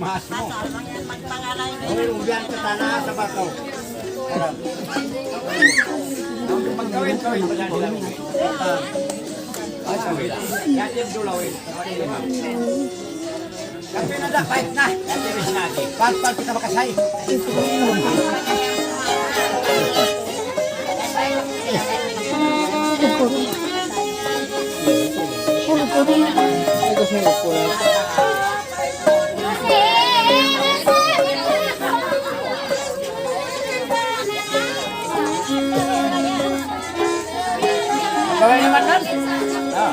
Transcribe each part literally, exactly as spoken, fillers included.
Mas mo. Uy, ubiyan ka tana sa bato. Pagkawin-kawin pa dyan sila. Ah. Ay, sa wala. Yan yung dulawin. Kape na da, pahit na. Yan yung sinagi. Pagpag kita makasay. Kawin naman nan. Ah,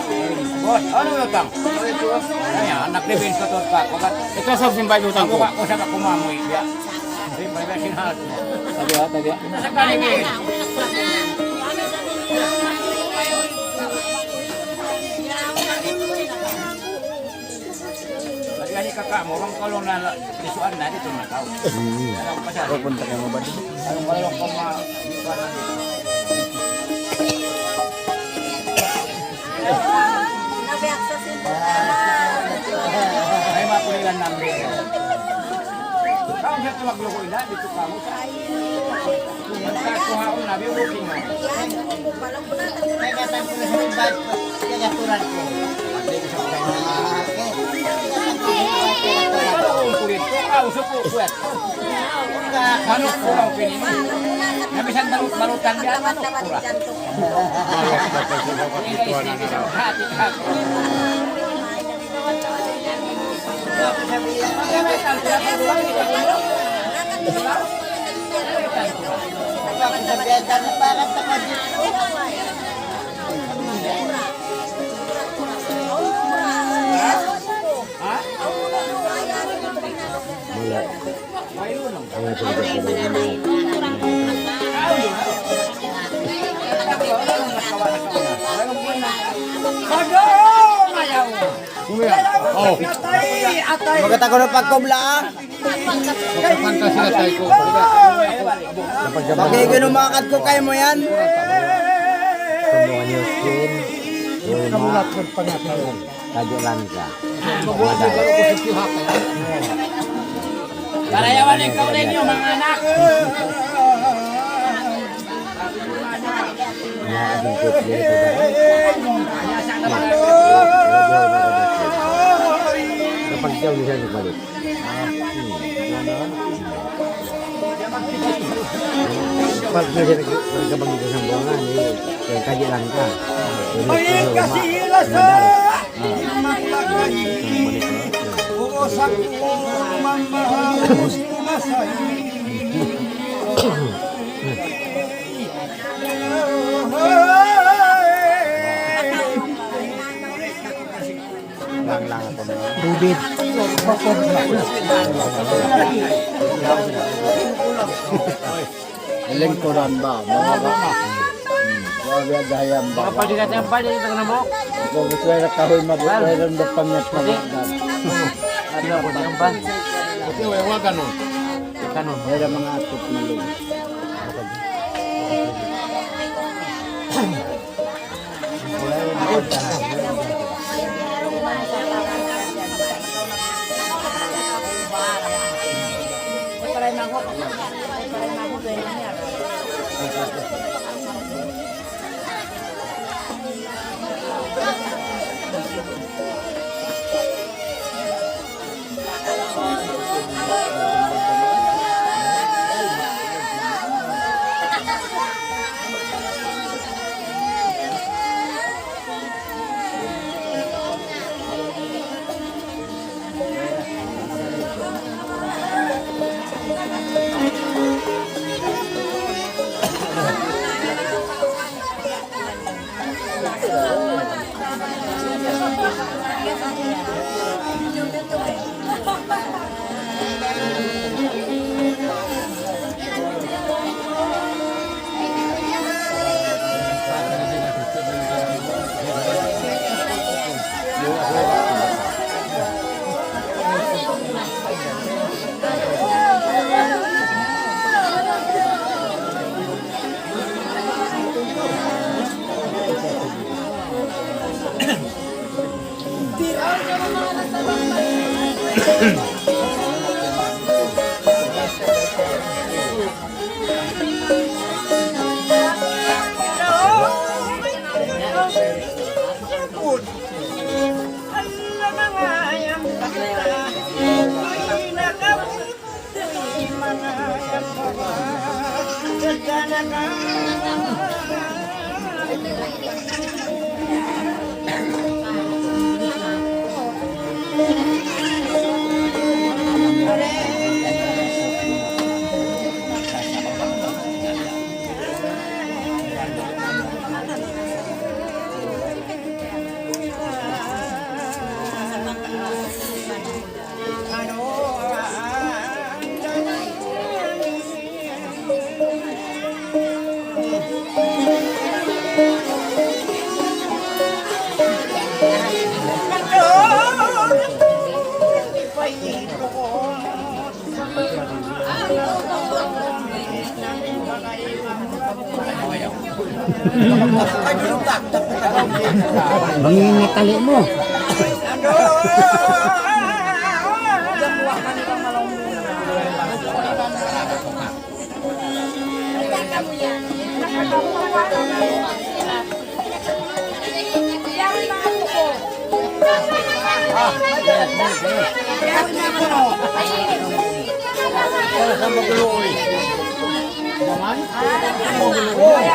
boss, ano yung utang? Ay, anak ni Vince ko to pa. Kukat. Ikaw sa simbahan utang ko. Kukat ko sa kakumamoy. Ya. Simbahan na sinahal. Tabi, ah, tabi, ah. Sa Jollibee. Kaka' mu, bang kalu na la-, isuan na dito na tau. Hmm. Alam pa siya. Pupunta kamu ba? Alam pa lang kung ma-, Nabiyak sa simbahan. Ay, mapulilan namin. Kamu siya tumaglukoy na, dito ka mo sa Magkakuha ko na, biyo ko kinga. Ano ko lang pinili? Na bisan balut-balutan niya, ano ko lang. Hati-hati. Oh. Magkatago na pagkobla, ah. Magkapantas sila tayo ko. Pag-iginumakat ko kay mo yan. Kamulat ko pa nga kayo. Kajulan ka. Karayawan ikaw ninyo, mga anak. Kapag siya, hindi siya nagbalik. Pag na siya nag-, nagkabang dito sa buwangan, eh, kaya kaji lang ka. Madar. Tubig. Lingkuran ba? Mga ba? Hmm. Mga biyagayan ba? Mga padigat yan pa, dito na mo. Kung gusto na kahoy, mabuhay rin ba pangit na ba? Ano po, yung ban? Ito, eh, wag ano? Kanon. Mayroon mga atip na loob. Bangin na tali mo.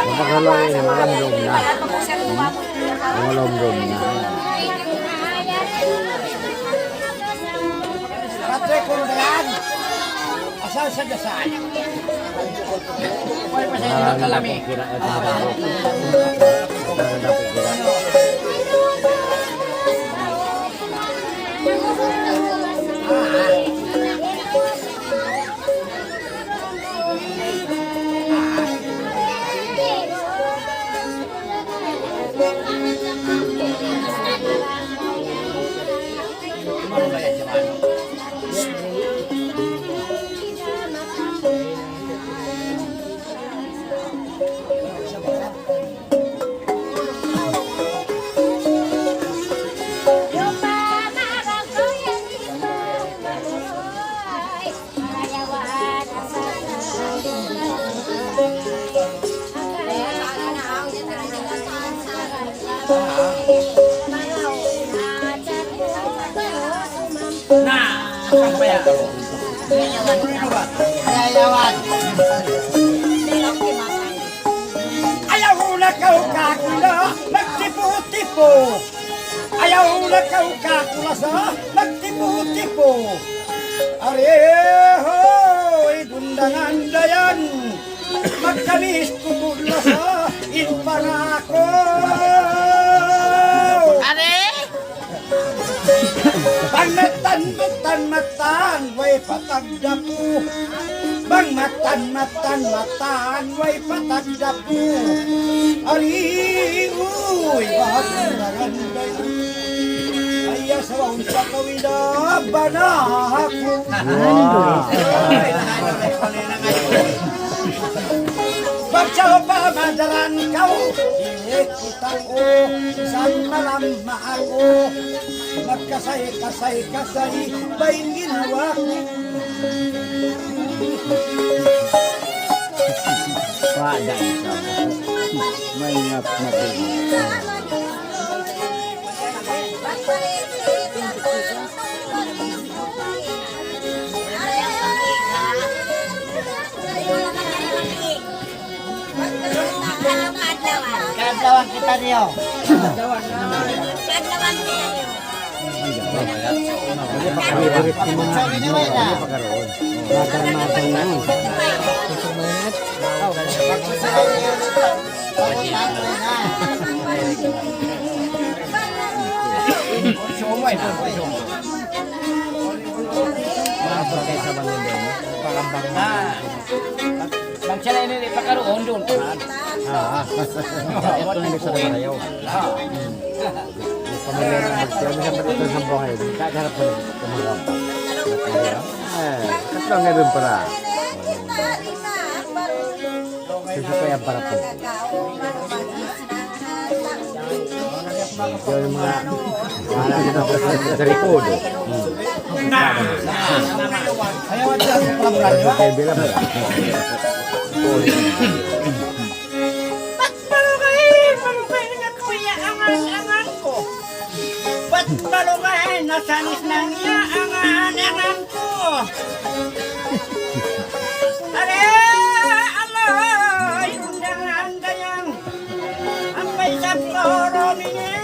Mapaghalay na, malamdom na. Malamdom na. Patay ko na yan. Asal sa dasal. Wala pa sa inyo kalami. Na, sampay aku. Yayawan. Ayaw na kaw kakula, magtipu-tipu. Ayaw na kaw kakula sa, magtipu-tipu. Ari hoy, Gundangan Dayan. Magkamis ku pud lasa in pangako. Are? Bang mattan, mattan, mattan, way patagdapu. Bang mattan, mattan, mattan, way patagdapu. Ari, uy, bahagian. Ay, asawa, unsa ka wida, bana aku. Wow. Pagsaw pa madaran kaw, ilik kita ko, san malam ma aku. Magkasay, kasay, kasay, bain ginawa ko. Wala isa. May ngap na. Kaadlawan kita niyo. Kaadlawan kita niyo. Bang siya na ini, ipakaroon doon. Ah, ah. Ito na sa Marayaw. Pamilya ng Marayaw, minsan pati ito sa buhay. Kaharap mo na, tumulong. Eh, ito ang ngayon para. Susu kaya para po. Yung mga, mga sa likod, eh. Ayaw, ayaw, ayaw, ayaw. Kaya bilang ba? Bat malugay, malugay na kuya, angan-angan ku. Bat malugay na sanis na niya, angan-angan ku. Are, alay, undangan dayang. Ampay sa poro mini,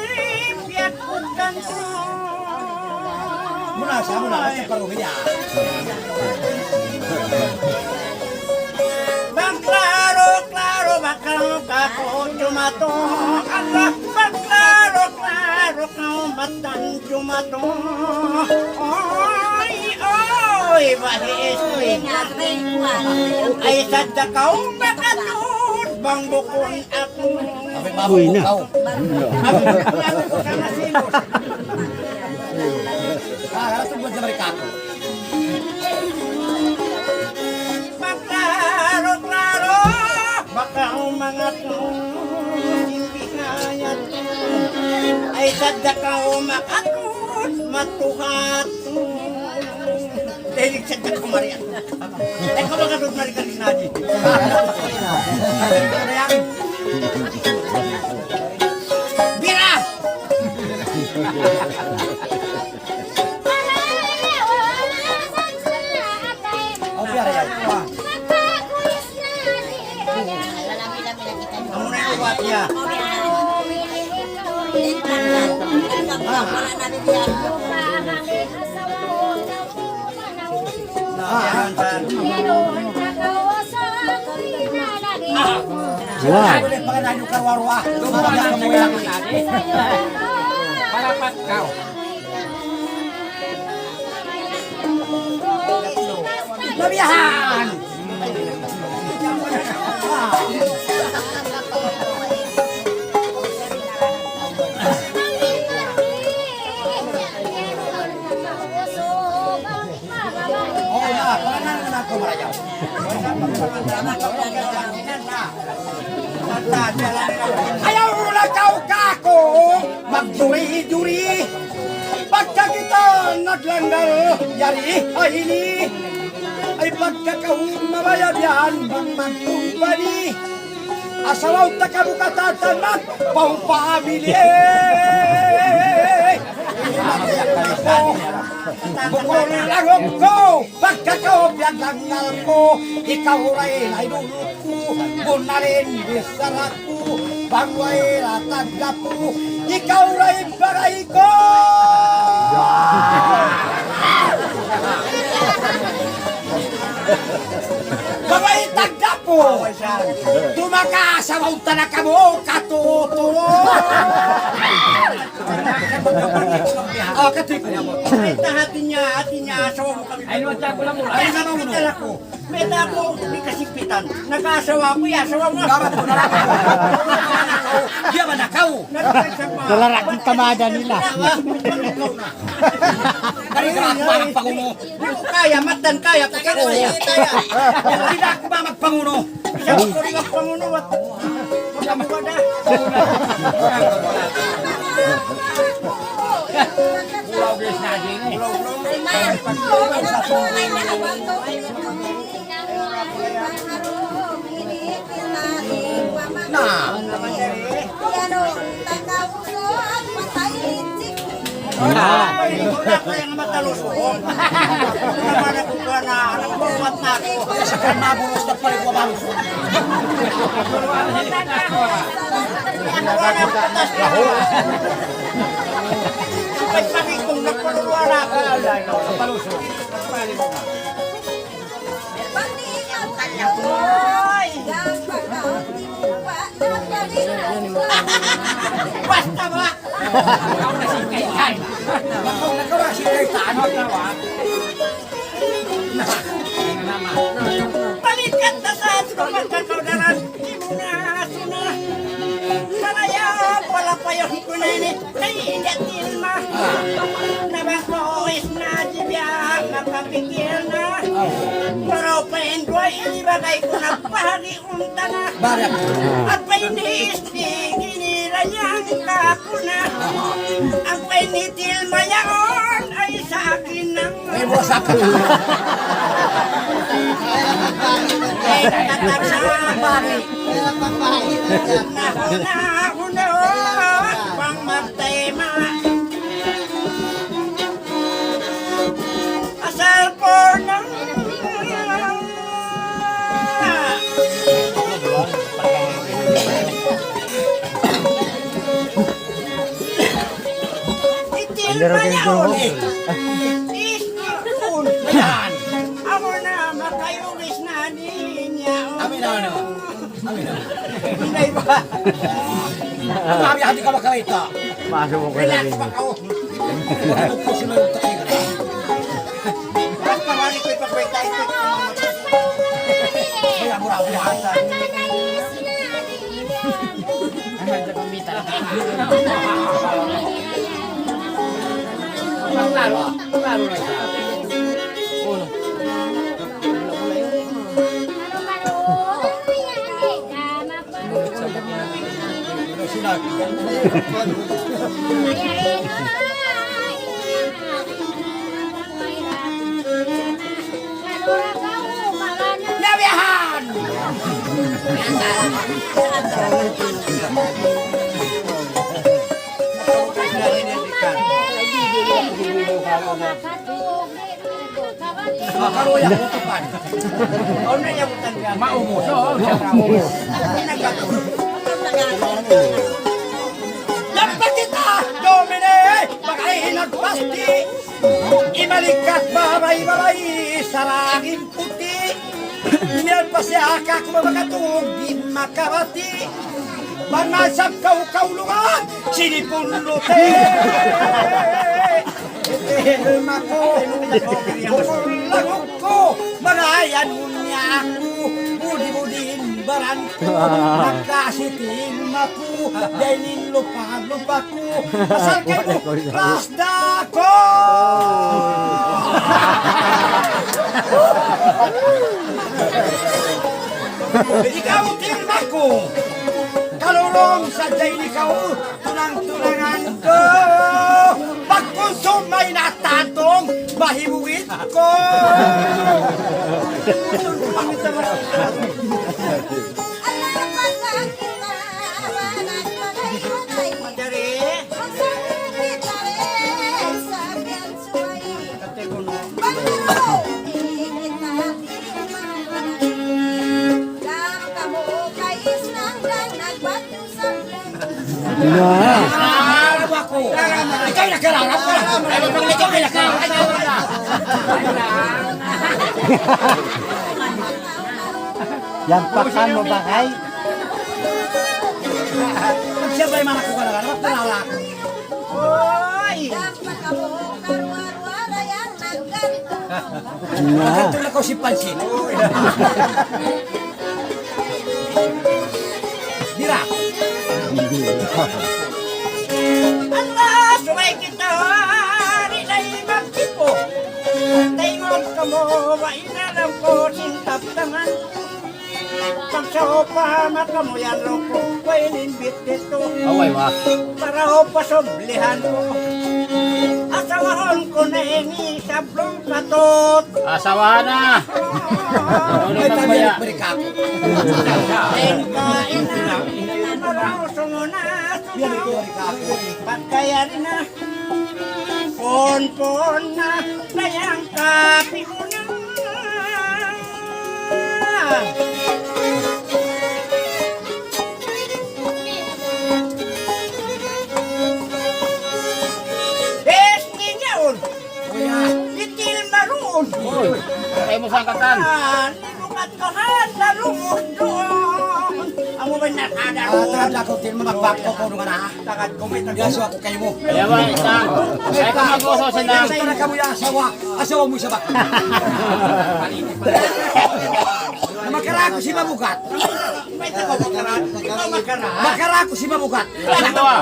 piyakutang ku. Muna sa, muna sa, paro niya. Bang klaro, klaro, bang klaro, kaku jumatu. Allah, bang klaro, klaro, kaw mattan jumatu. Oy, oy, bahis, oy. Ay, sadja kaw makatud, bang bukun aku. Uy na. Ah, harap sa buwan sa Marikato. Sadja kaw makatut, matuhat. Dahil sadja kaw marian. Eh, kaw makatut marian ka rin na di. Bira! Wow. Labihan! Oh, na, panganan na ako, marayaw. Ayaw na kaw kaku' magjuri-juri. Pagka kita naglanggal, yari ha ini. Ay pagka kaw mabayad yan, bang magkumpani. Asawa ta kamu katatanan, pang family. Bukul lang ko, pagka kaw piyaglangal ko, ikaw ray na iduluk ku, bunalin bisarak ku, bang way latag na ku, ikaw ray bagay ku. Bagay tagdapu. Tumaka sa mauta na kamu, katutulo. Oh, katutulo. Ay, hati niya, hati niya, asawa mu kami. Ay, luwag sa kulang mo. Ay, sa mga ako. Mayta' aku di' kasigpitan. Nakaasawa aku, ya asawa mu. Dapat ko na lang. Diya ba nakaw? Nalarak in tamada nila. Dari ka lang, pangunu. Di' ku kaya, matan kaya, pagkakaya. Di' na aku ba magpangunu? Siya ko rin magpangunu, wat-, magpangunu na. Na. Ay, ito na, kaya nga matalusong. Wala na kukuha na, anak ko, umat na ako. Sa kaya mabulos na pala, kuha malusong. Wala na, patas na. Pagpagikong na, wala na ako. Palusong. Basta ba? Balikan ta sa ato, magkakaudaran. Di' mu na, ato na. Malaya, wala' pa yan. Kunani, kay ingat ilma. Nabang ko, is na, di' biya', makapikil na. Pero pa in duwa, ilibagay ku na, pahagi unta na. Barak. At pa in is, di' ginira niya, ang kaku na. Ang pa in itil mayaon, ay sa akin na. Ay, buwasak. Ay, tatak sa pari. Nahuna-huna, bang magtayma. Asal po ng Itil mayaon. Is, kun, yan. Amo na, makayugis na niya. Amin na, ano? Amin na. Hindi ba? Mari, hindi ka makarita. Pasok mo ka na. Relax rin. Pa ako. Huwag mo po sila yung takigan. Basta mali ko ipagpahintay ko. Kaya mura ako mahal sa Nabihan! Makaruya, utupan. Maubus, oh, siya na ubus. Lampas kita, Domine, pagkahinat pasti. Imalikat babay-babay, saragin puti. Miyalpas siya akak makatug, di makabati. Bang nasab kaw kaulungan, sinipun luti. Ilma ku, bukul languk ku, marayan niya aku, budi-budi in baran ku, magkasitin maku, dainin lupa-lupa ku, asal kayu, ras dako! Ikaw, tirma ku, kalulung sadja ini kaw, tunang-tunangan ku. Pagkunsum may natatong, mahibuit ku. Na. Ikaw na kararap ka. Ikaw na kararap ka. Yan pa ka mo ba kay? Siyempre, mana ko ka na, kararap ka na. Oy! Na. Nagkatulak ako si Pansin. Dira. Allah, subay kita, hari na imam tipo. Taingon kamu, wa inalam ko, singkap tangan. Pagsaupa mata mu yan, rukun ko ilimbit dito. Away, wa. Para upa sublihan ko. Asawahon ko na ini sablong patut. Asawahan na. Ano na ba yan? Engka ina, marusung na sunaw. Pagkaya rin na. Pon-pon na, dayang kapi ko na. Bes ni yaun. Itil maruun. Uy, patay mu sangkatan. Lukat ka ha, nalumod doon. Amu ba nakada doon? Ah, tagad ako, tin mo, magbako ko nung ana. Tagad ko, may tagad. Yaso ako kaymu. Kaya ba, isang, ay, kung mag-uso sila. Ito na kamo yung asawa. Asawa mo isa ba? Na makara aku si mabugat. May tako makara. Ikaw makara. Makara aku si mabugat. Asawa.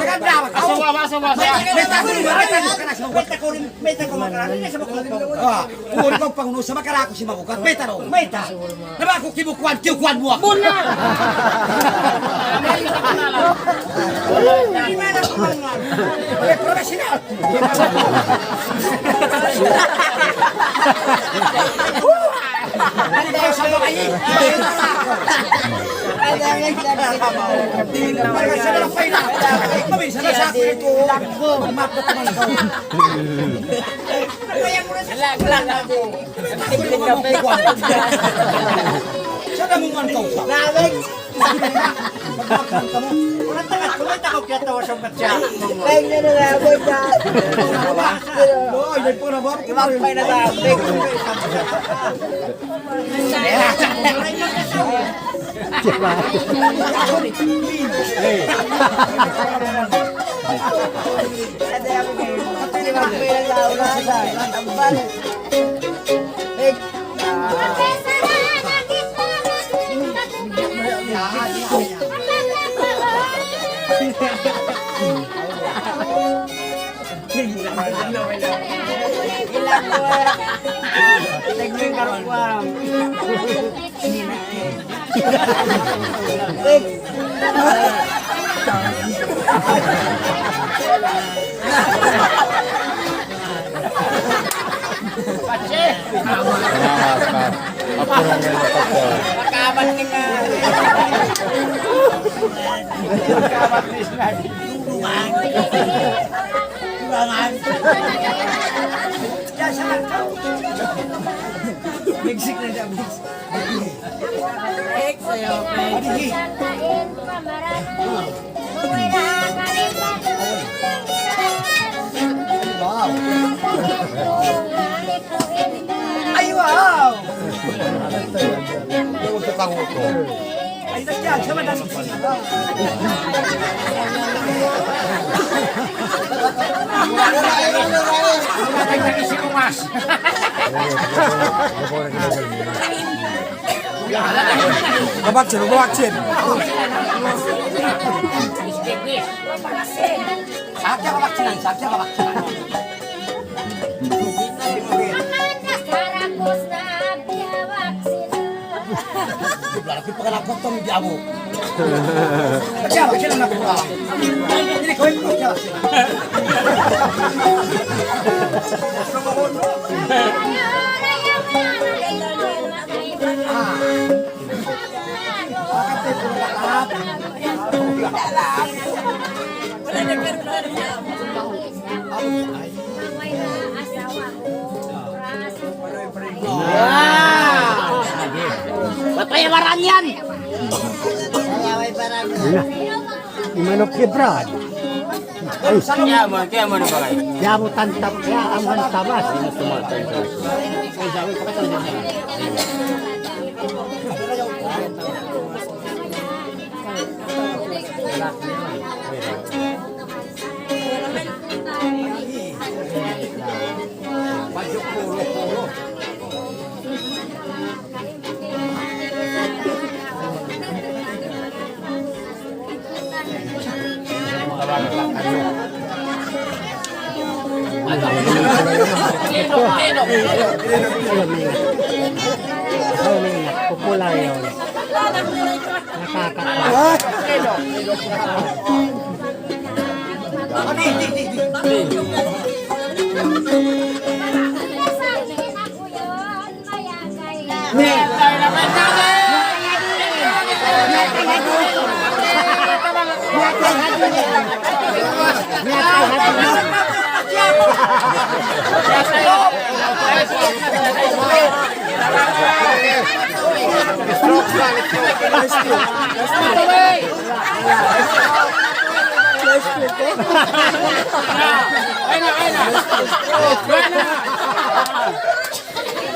Asawa, asawa, asawa. May tako, may tako, may tako. May tako makara. Hindi sa mabugat. Ah, uri ko pangunusa, makara aku si mabugat. May taro. May ta. Na ba aku kibukuan, kibukuan mu aku? Buna! Di mana ku manguan? Ay, professional. Ano kayo sa mga i-, Kaya sa mga file na, kami sa nasa ako ito, umat na naman ikaw. Kaya mo na sa laglag ako. Sa damungan ka usa. Nabig. Magmakan ka mo. Wala takat, wala takat kaya tawa sa batya. Kaya nga na lang, boy, ka. Boy, may pura ba? Imagpay na lang, big. Makabat ni ka. Makabat ni ka. Kurangan. Diyan sa langkaw. Bigsik na diyan, bigsik. Bigsik sa'yo, bigsik. Ay, wow! Ay, nagyan, siya madali. Babaksin, babaksin. Sakya babaksin, sakya babaksin. Jublah lagi pagkanakutan di amo. Sakya babaksin, anak ko. Ini ko, sakya babaksin. Patay baran yan! Manok ni Brad. Kaya mo, kaya mo na ba kayo? Kaya mo tantap, kaya ang hantabas. Pupula yun. Nakakatawa.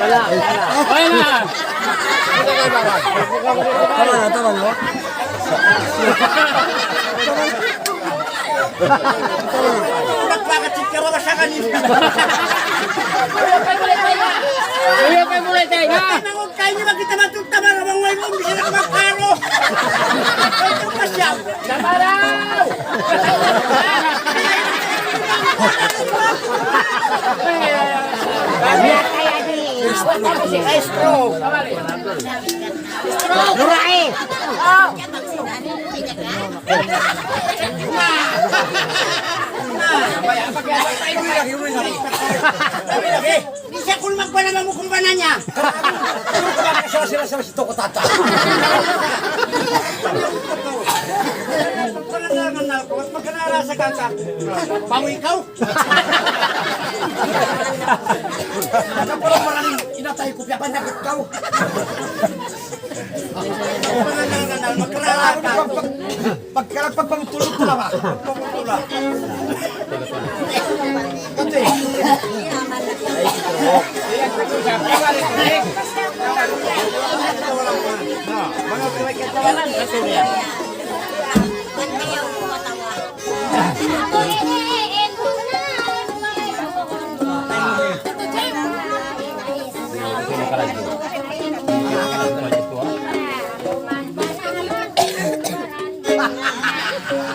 Wala, wala. Wala na. Tama na, tama na. Nagpakachika ba siya kanina? Ayaw kayo muna tayo, ha? Ay, nangog kayo, hindi makita matutama na bang may mong bisa na kumakaro. Ito pa siya. Stroke. Stroke. Mura eh. Bisa kung magpanaman mo kung bana niya. Sila, sila, sila, sila, sila, sila, sila, Pag-anaran ako, at pag-anara sa kanta, bawi ikaw. Nagkapalang parang inatay ko, piyapanakit ka. Pag-anaran, magkarara ka. Pag, pag, pagkarapag pamutulog ko na ba? Pamutulog.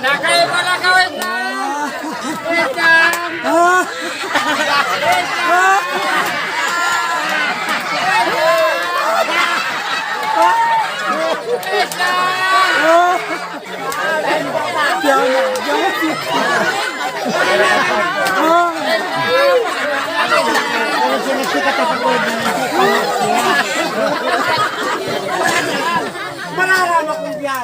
Nakay pa, nakawit na! Wait lang! Wait lang! Wait lang!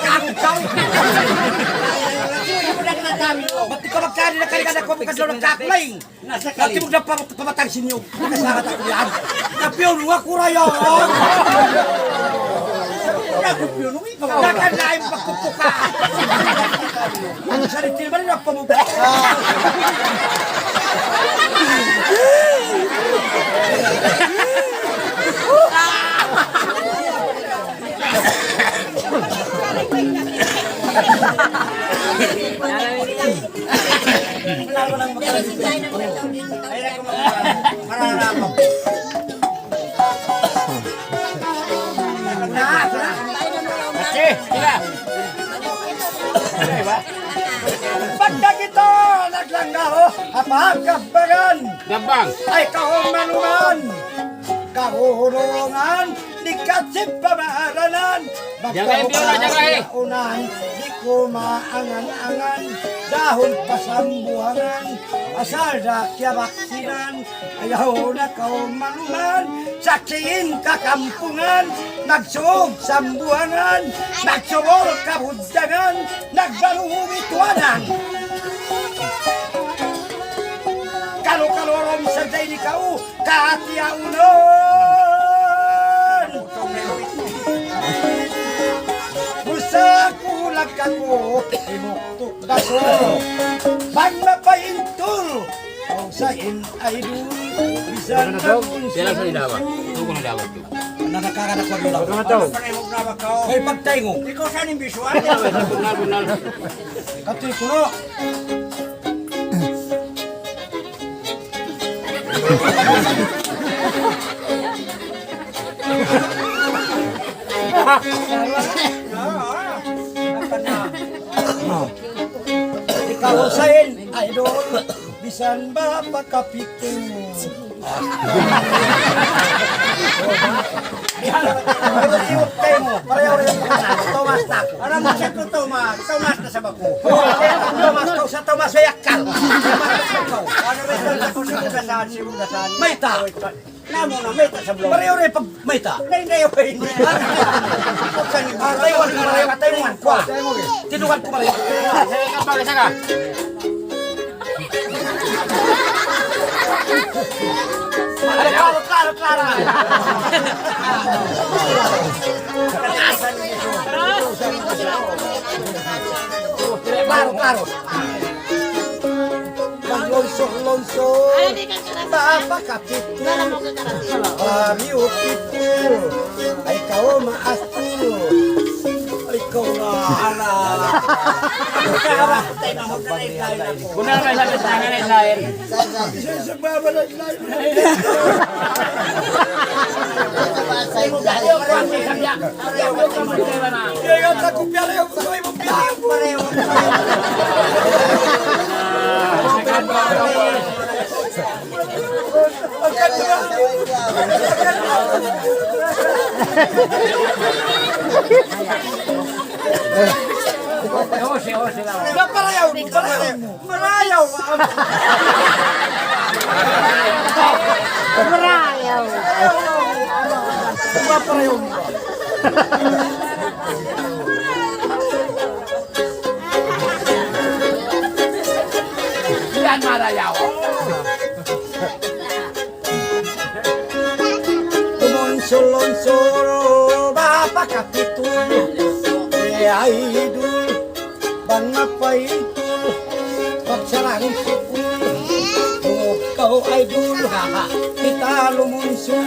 nagkakakit kaw. Ba't ikaw magkari na kari ka na kuha mo ka sa nagkakulaing? Nasa kali. Nati mo na pa-, pamatang sinyo. Nakasarat aku yan. Napiyon mo aku rayon. Naku, piyon mo ikaw. Nakalain pagkukuka. Ang sarili naman na pamuka. Pagka kita naglanggaw, apa kabaran? Gabang. Ay, kaumanuman. Kahurungan, di' ka sin pamaranan. Jaga in biola, jaga in. Unan, di' ku maangan-angan. Dahun pa Sambuwangan, asal da kiyabaksinan. Ayaw na kaw manuman, saksi' in kakampungan. Nagsug Sambuwangan, nagsubul Kabudjangan, nagbaru bituanan. Kalu-kalu alam sa dayni kaw, katiyaunan. Busa ku lagkaku, imuktuk daku. Bang mapaintul, kau sa in idol, bisan daun. Pila sa idawat? Tunggu na dawat tu. Nakakara na ko dulu. Ano na daw? Ano pa na yung magnawa ka, oh? Ay, pagtaingo. Ikaw sa ning bisual? Bunnal, bunnal. Katoy kuno. Ikaw sa in idol, bisan ba pakapitu. Pareho, pareho, pareho. Tomas na aku. Alam mo siya ko, Tomas. Tomas na sa bako. Tomas, kau sa Tomas, may akal. Tomas na sa bako. Ano ba ito? Sa kusunod na saan, siya na saan? Mayta'. Namo na, mayta' sa blog. Pareho rin pag mayta'. Hindi, hindi, hindi. Ah, Taiwan, pareho ka, Taiwan. Kwa. Tinukan ko pareho. Sige, kapag isa ka. Klaro, klaro, klaro. Klaro, klaro. Maglunso-lunso. Bapa kapit na. Bariyo pitu. Ay, kaw maastul. Ay, kaw na, ala. Guna na sa lain. Isa sa baba na lain. Kaya nga, takot pala yung gusto mo, pala yung Marayaw! Marayaw! Marayaw! Yan, marayaw! Tumunsul-unsul, bapa kapitu, ay idul. Bang mapaintul, pagsarang sukul. Tungud kaw idul, ha, ha, kita lumunsul.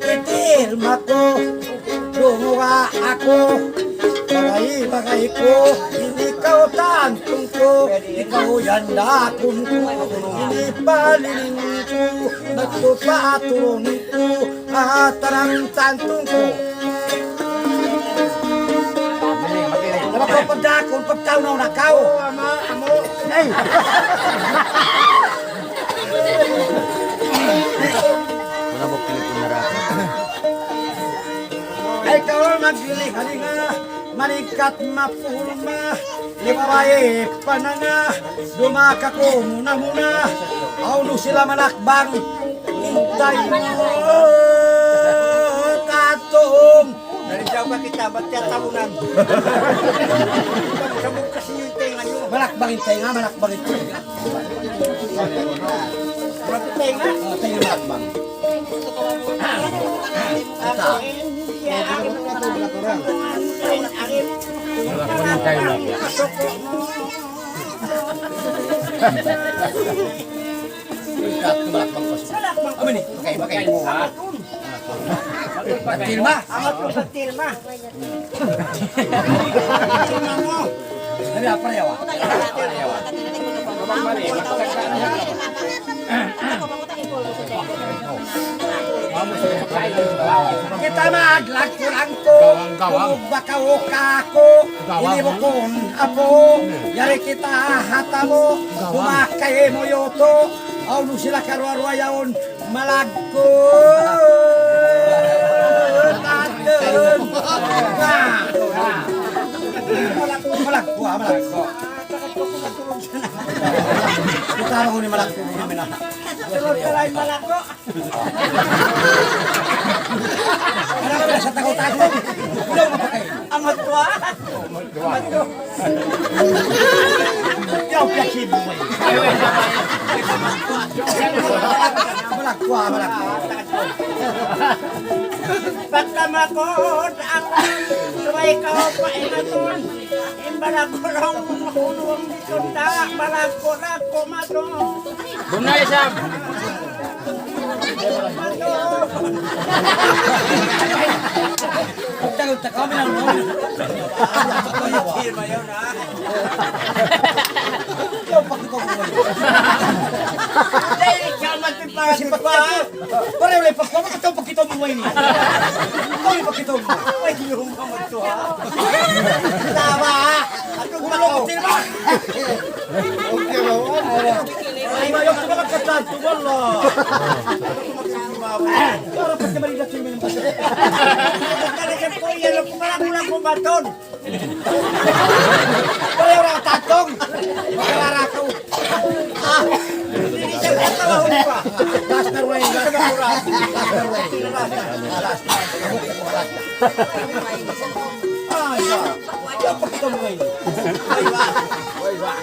Itil mako, dunguga aku, bagay-bagay ku, ini kaw tantung ku, ikaw yan dakun ku, ini paliling ku, magtupa turun ku, ah, tarang tantung ku. Nabako pagdakun, pagkaw na una kaw. Ay! Wala mo pinipun na rapat. Ay, kaw magliling-linga, malingkat mapulma, liwaway pananga, dumaka ku muna-muna, aunu sila malakbang, hintay mu, tatung. Dari jauh ka kita, ba't tiyatawanan? Sabog kasi yung tenga nyo. Malakbang in tenga, malakbang in tenga. Malakbang in tenga? Ah, tenga malakbang. Malakbang in tenga. Malakbang ko. Malakbang. Amin eh. Okay, okay. Patil ma. Amat ko sa tilma. Tilma mo. Ano, pareho ah. Kita maglagkulangku, gawang, gawang. Bumugba ka o kako, gawang. Ini bukun apu, yari kita hatamu, gawang. Dumakay mu yutu, aunu sila karuwa-ruwa yaun, malagku. Malagku, malagku, ah, malagku. Kita mau ni malagku, ini mina. Malagku. Anak ka sa tago-tago. Ikaw mapakay. Amat ko, ah. Amat ko. Ikaw, piyakibo mo eh. Malagwa, malagwa. Pagkamakot, ang sabay ka, painaton. Imbala ko lang, makulong dito, ta, malagko, lagko, mato. Bunay, Sam. Tagal, tagal, kami lang, kami lang. Ikaw, pakita mo ngayon. Dahil ikaw, matipas pa. Pareho lang, pakita mo, ikaw, pakita mo ngayon. Ikaw, pakita mo. Ay, di mo mamadto, ha? Tama, ha? Ulo ko, tilma. Okay, ba? Ay, mayok sa mga katanto, wala. Para pagkamali na sila ng baso. Talaga po, yan ang pumarang-pumarang baton. Wala yung tatong. Wala rato. Ah, hindi siya nagtawa, huli pa. Last na, Ruen. Last na, Ruen. Last na. Ah, siya. Siya, pakita mo ngayon. Ay, wa. Ay, wa.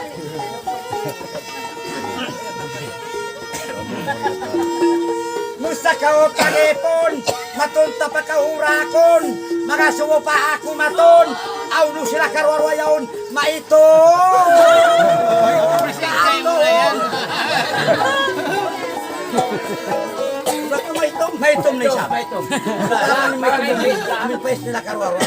Musa kaw pagipun, matun ta pa kaw hurakun, mangasubu pa aku matun, aunu sila karuwa-ruwa yaun, maitum. Maitum. Maitum na isab. Maitum. Amu in maitum. Amu in pais nila karuwa-ruwa.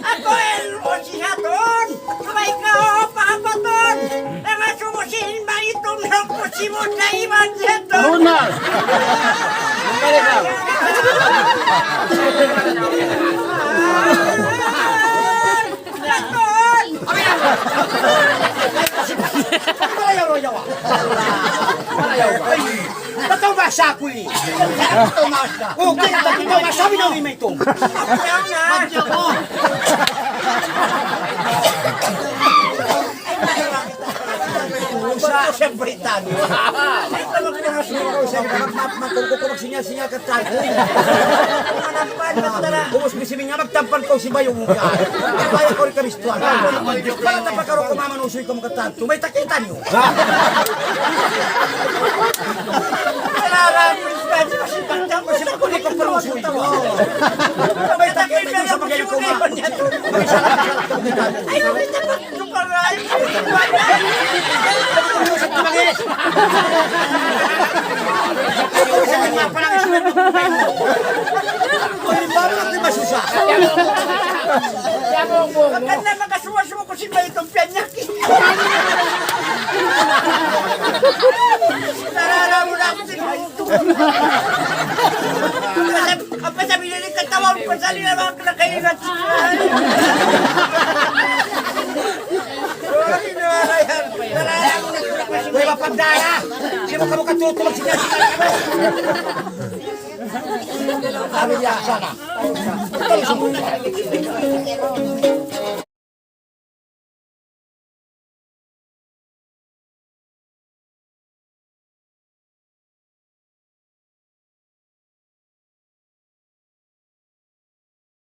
Aku ilmu' sihatun, sabay ka o pahabatun, nangasubu sin maitum na kusimut na iman sihatun. Benar. Sihatun. Malayaw, malayaw. Malayaw. Bataw bahasa aku ini. Bataw bahasa. Okay, bataw bahasa, sabi na ni Maytong. Sa-, siyempre, tanu. Sa' ikaw magpangasuwa kaw, sa' ikaw magmap-, magkukuha, magsinyal-sinyal kaw, tanu. Manampan, magtara. Ubus, bisimin nga, magtampan kaw, sibayaw mu ka. Kaya kaw rin karistuan. Para tapakaw kaw, mamanusuy kaw, magkatan. Tumay, takita niyu. Sarara, kasi pagtapos, ako, di ko panusuy. Tumay, takita niyu, sa' magayon kaw, ma-. Ay, maganda makasuwa-suwa ku sin mayta' piyanyaki. Nararamu na aku sin mayta'. Apa sabi nila katawa, pasal nila mga kinakainan. Uy, mapagdaya! Sino ka makatutulog sa inyo? Sabi niya, sana.